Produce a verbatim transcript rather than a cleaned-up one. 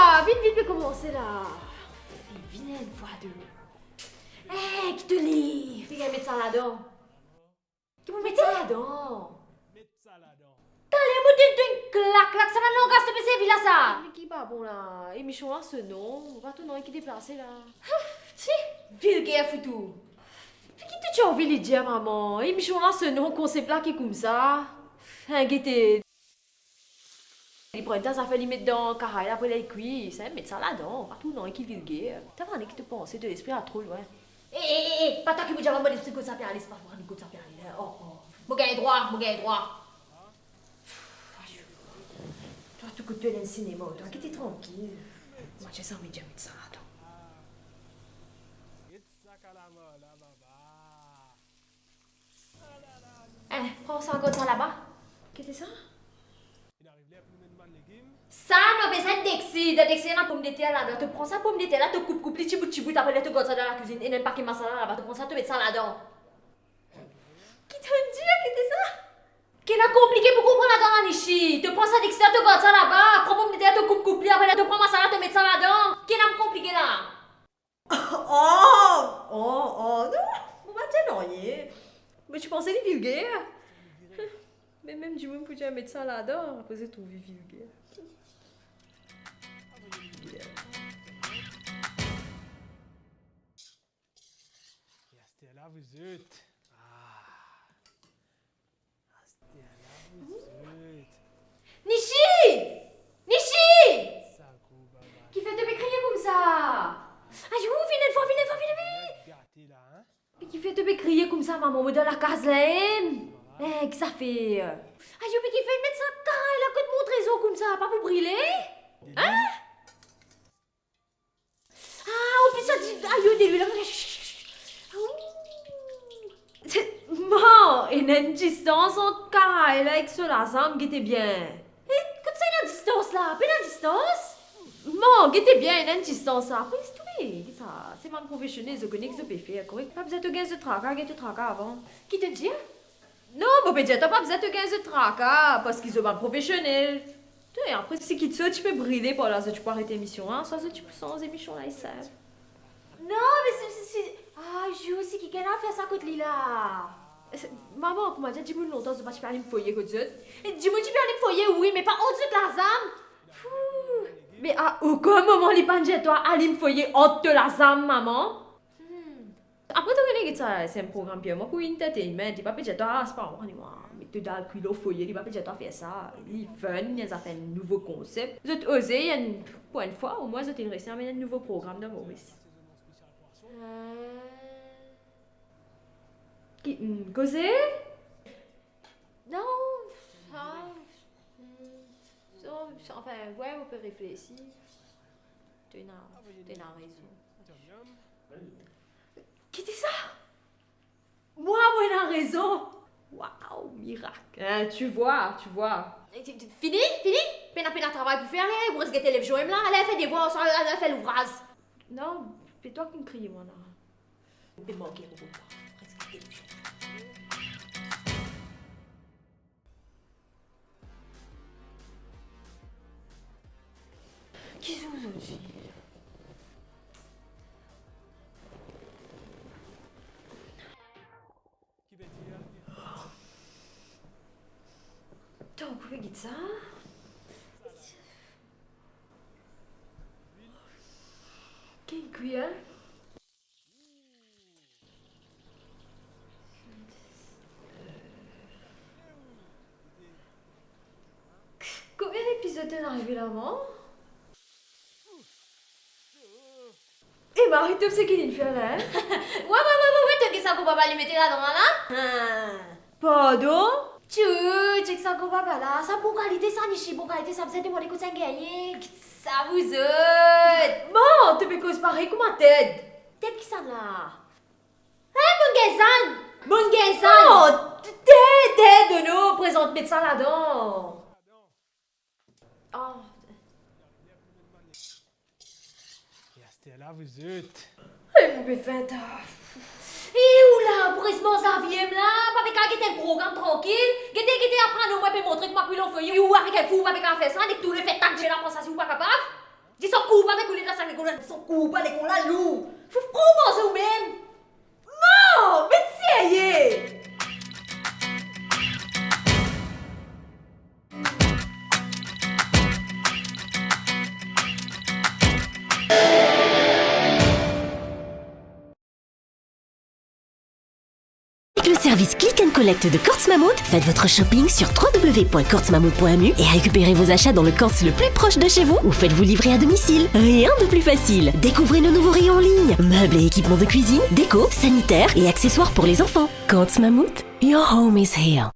Ah, vit, vit, pe koumanse la. Vinn enn fwa de. Eh, ki to lev? Ki gagn met sa ladan? Ki pou met sa ladan? Met sa ladan. Taler mo donn twa enn klak, klak, sa bann langaz to pe servi la sa. Me ki pa bon la? Emision la so non, pa to nom ki deplase la. Ti, vilger foutou. Me ki to ti anvi li dir, mama? Emision la so non, konsep la ki koumsa. Hein, gete. Li pran enn ta zafer, li met dan karay la, apre li kwi. Sa, met sa ladan, pa tou non ki vilger. Ta pa nek to panse, to lespri al tro lwin. Eh, eh, eh, eh, pa twa ki pou dir mwa mo lespri kot sa pe ale, se pa mwa kot sa pe ale la. Oh, oh. Mo gagn drwa, mo gagn drwa. Ayo. Twa, tou kot to ena enn sinema, twa, gete trankil. Mwa, ti sa, met sa ladan. Eh, pran sa, gard sa laba. Ki ti sa? Sa, nou bizin deksi, dan deksi ena pomdeter ladan. To pran sa pomdeter la, to koup, koup li tibout, tibout, apre to gard sa dan lakwizinn, ena enn pake masala laba, to pran sa, to met sa ladan. Ki to'nn dir, ki ti sa? Ki ena konplike pou konpran ladan la, Nishi? To pran sa deksi la, to gard sa laba, pran pomdeter, to koup, koup li, apre to pran masala, to met sa ladan. Ki ena pou konplike la? Oh, oh, oh, non, mo pa dir nanye. Mo ti panse li vilger. Me mem dimoun pou dir met sa ladan, apre zot trouv li vilger. E aster la, vous êtes. Ah. Aster la, vous êtes. Nishi! Nishi! Sa gro baba. Kifer to pe kriye koumsa? Ayo, vinn enn fwa, vinn enn fwa, vinn, vinn! Gate la, hein? Me kifer to pe kriye koumsa, mama, mo dan lakaz la, hein? Eh, ki zafer? Ayo, me kifer met sa karay la kot mo trezor koumsa, pa pou brile? Hein? Ah, anplis sa ti, ayo, delwil la. Aou. Bon, ena enn distans ant karay la ek so lazam, gete bien. E, kot sa ena distans la? Pena distans? Bon, gete bien, ena enn distans la. Apre, touletan, sa, se bann profesionel, zot kone ki zot pe fer, korek? Pa bizin to gagn zot traka, gagn to traka avan. Ki to'nn dir? Non, mo pe dir twa pa bizin to gagn zot traka, parski zot bann profesionel. Te, apre, si kiksoz ti pe brile par la, zot ti pou aret emision la, swa zot ti pou sanz emision la, e sa. Non, me si, si, si, ah, Jou, si kikenn al fer sa kot li la. Se, mama, kouma dir, dimoun lontan, zot pa ti pe alim foye kot zot. E dimoun ti pe alim foye, wi, me pa ant zot lazam. Fou. Me a okenn moman li pa'nn dir twa alim foye ant to lazam, mama. Hmm. Apre to kone ki sa, se enn program pirman pou entertainment, li pa pe dir twa, ah, se pa mwa, li mwa, met to dal kwi lor foye, li pa pe dir twa fer sa. Li fun, li enn zafer, enn nouvo konsep. Zot oze, enn, pou enn fwa, omwin zot inn resi amenn enn nouvo program dan Moris. Euh. Ki, hmm, koze? Non, sa, hmm, sa, sa, anfin, wi, mo pe reflesi. To ena, to ena rezon. Ki ti sa? Mwa, mo ena rezon. Waw, mirak. Hein, tu vois, tu vois. E, ti, ti, fini, fini? Pena, pena travay pou fer, ale, ou res gete lev Joem la, ale fer devwar, swa ale, ale fer louvraz. Non, se twa ki'nn kriye mwa la. Ou pe manke mo repa. Res gete lev Joem. Ki zour zordi? Tankou pe git sa. Ki kwi, hein? Konbien epizod tonn arive la, man? E Marie-Top, seki li'nn fer la, hein? Wi, wi, wi, wi, wi, to get sa gro baba li mete ladan la? Hein. Pardon? Tchou, tchek sa gro baba la. Sa bon kalite sa, Nishi, bon kalite sa, bizin demande kot sa inn gagne. Get sa, vouzot. Bon, to pe koz parey kouma Ted. Ted kisannla? Hein, bann genzann! Bann genzann! Oh, Ted, Ted, oh non, prezant, met sa ladan. Oh. E aster la, vouzot. E, mo pe finn ta. E ou la, pou res manz laviem la, pa pe kav get enn program trankil. Gete, gete, apre nou, mo pe montre kouma kwi lanfoye. Ou avek enn fou, pa pe kav fer sa, nek tou le fet tak, Dieu la pran sa, si ou pa kapav. Dis, son kourba pe koule dan sak lekol la, dis, son kourba lekol la lour. Fou, fou manze ou mem. Non, met serye. Avec le service Click and Collect de Courts Mammouth, faites votre shopping sur trois W point courts mammouth point M U et récupérez vos achats dans le Courts le plus proche de chez vous ou faites-vous livrer à domicile. Rien de plus facile. Découvrez nos nouveaux rayons en ligne. Meubles et équipements de cuisine, déco, sanitaire et accessoires pour les enfants. Courts Mammouth, your home is here.